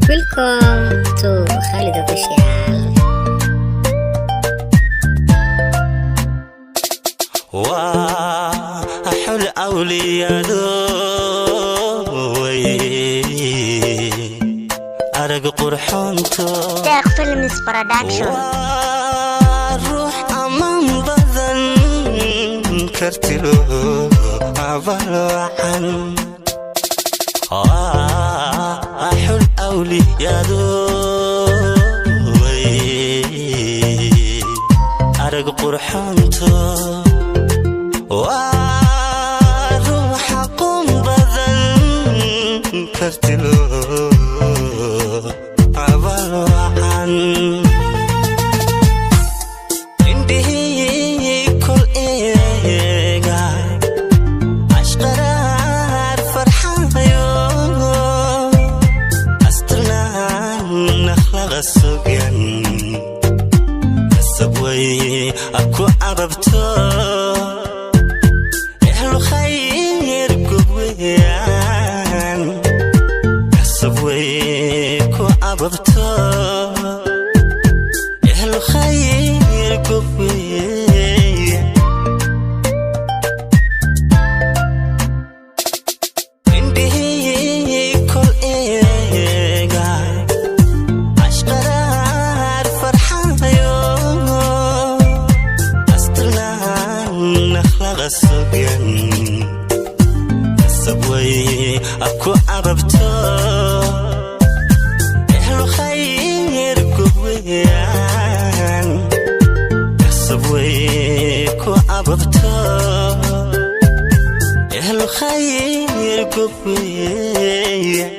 Welcome to Khalid Official. Waa xul awliyado way arag qurxoonto. Deeq Films Production. Waa ruux ammaan badan, kartilo abalwacan. Waa xul awliyado way arag qurxoonto. Waa ruux aqoon badan, kartilo abalwacan. Indhihii kol eega ashqaraar farxayo, astirnaan akhlaqa sugan, nasab way ku ababto, ehlu khayr gobweyaan. Nasab way ku ababto, ehlu khayr gobweyan. Indhihii kol eega ashqaraar farxayo, astirnaan akhlaqa sugan, nasab way ku ababto, ehlu khayr gobweyaan. Nasab way ku ababto, ehlu khayr gobweyan.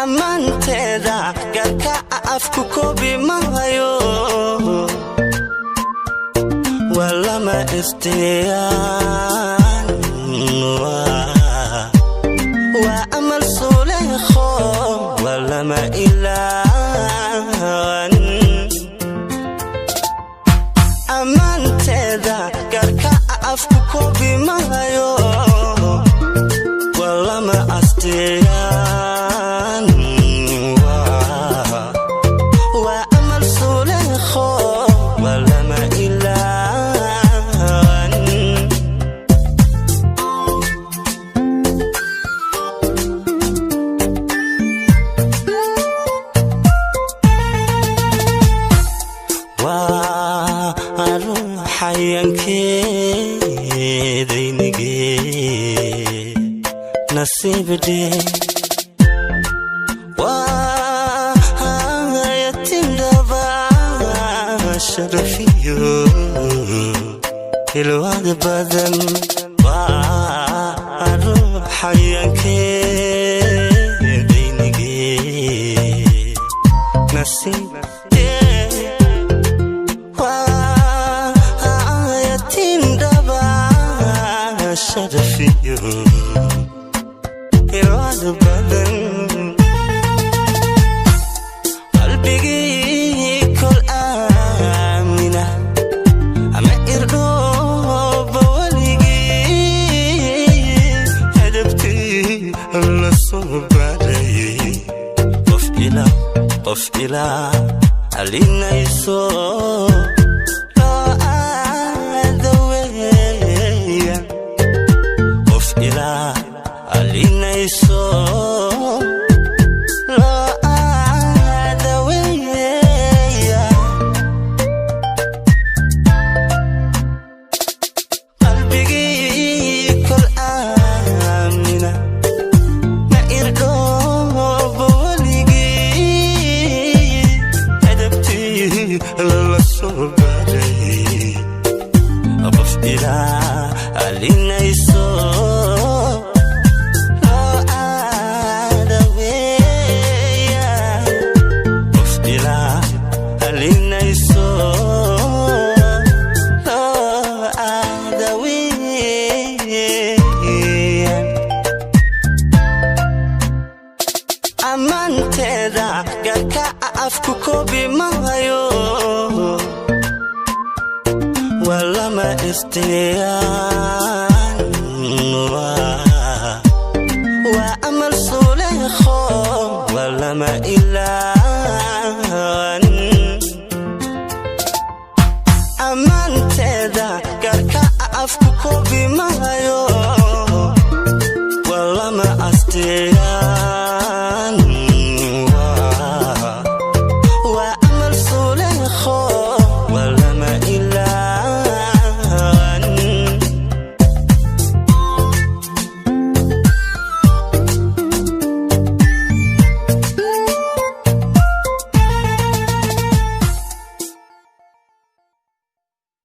Ammaanteeda garka afku koobi maayo, waa lama istiyaan. Waa amal suleekho, waa lama ilaan. Ammaanteeda garka afku koobi maayo, waa lama astiyaan. Waa amal suleekho, waa lama ilaan. Waa ruuxayankeedaynige nasiibdhe. Waa yatindhaba, sharafiyo hilwad badan. Waa ruuxayankeedaynige nasiibdhe. Waa yatindhaba, sharafiyo hilwad badan. Qalbigii kol aamina ama irdhooba weligii, hadabtii la soo baray, qof ilaa qof ilaa alinayso loo aada weya. Qof ilaa alinayso loo aada weya. Qalbigii kol aamina ma irdhooba weligii, adabtii la soo Afku koobi mahayo, waa lama isteeyaan, waa amal suleekho, waa lama ilaa.